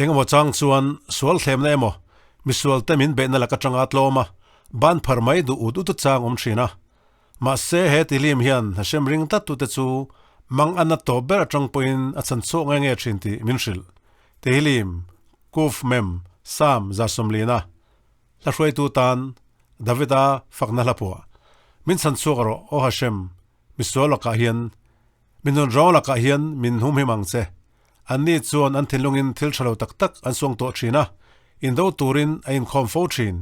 Engemaw chang chuan sual thlemna emaw, misualte min beihna lak atanga tlawm a, ban phar mai duh ut ut chang awm thin a. Mahse he tihlim hian Hashem ring tlattute chu mang a nat tawp ber atang pawhin a chhan chhuak nge nge thin tih min hrilh. Tehillim, Kuf Mem, Sam 29. Hla hruaitu tan Davida fakna hla phuah. Min chhan chhuak rawh, Aw Hashem, misual lakah hian, mi nun rawng lakah hian min humhim ang che. Anni chuan an thinlungin thil tha lo tak tak an suang tawh thin a, indo turin a inkhawm fo thin.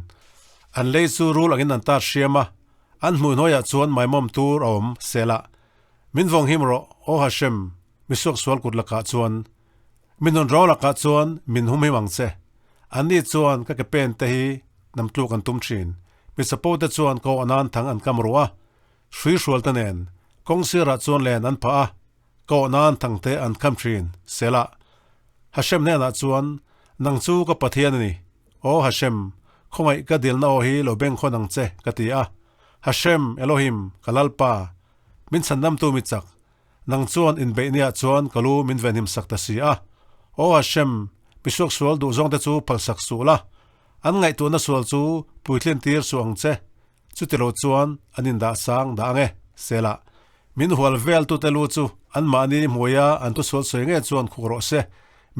An lei chu rul angin an tat hriam a, an hmuihhnuaiah chuan maimawm tur a awm, Selah. Min vawnghim rawh, Aw Hashem, mi suaksual kut lakah chuan. Mi nun rawng lakah chuan min humhim ang che. Anni chuan ka ke pen te hi nam tluk an tum thin. Mi chapo te chuan ko anan thang an kam ruh a, hrui hrual te nen kawng sirah chuan len an phah a, ko anan thang te an kham thin. Selah. Hashem hnenah chuan, Nang chu ka Pathian a ni. Aw Hashem, khawngaih ka dilna aw hi lo bengkhawn ang che, ka ti a. Hashem, Elohim, ka Lalpa, min chhandamtu mi chak, Nang chuan inbeihniah chuan ka lu min venhim sak ta si a. Aw Hashem, mi suaksual duh zawngte chu phalsak suh la. An ngaihtuahna sual chu puitlin tir suh ang che. Chutilo chuan an indah sang dah ang e, Selah. Min hual veltute lu chu anmahni hmuaia an thusual sawi nge chuan khuk rawh se.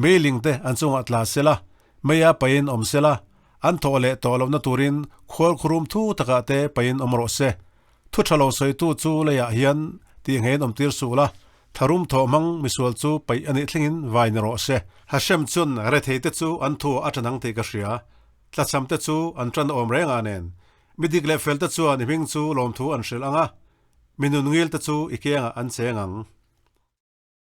Meilingte an chungah tla sela, meia pain awm sela, an thawh leh tawh lohna turin khualkhurum thu takah te pain awm rawh se. Thu tha lo sawitu chu leiah hian tih ngeiin awm tir suh la, tharum thawh hmang misual chu paih a nih thlengin vai ni rawh se. Hashem chun retheite chu an thu a tanang tih ka hria, tlachhamte chu an tan awm reng a nen. Mi dik leh felte chuan i hming chu lawmthu an hrilh ang a, mi nun ngilte chu i kiangah an cheng ang.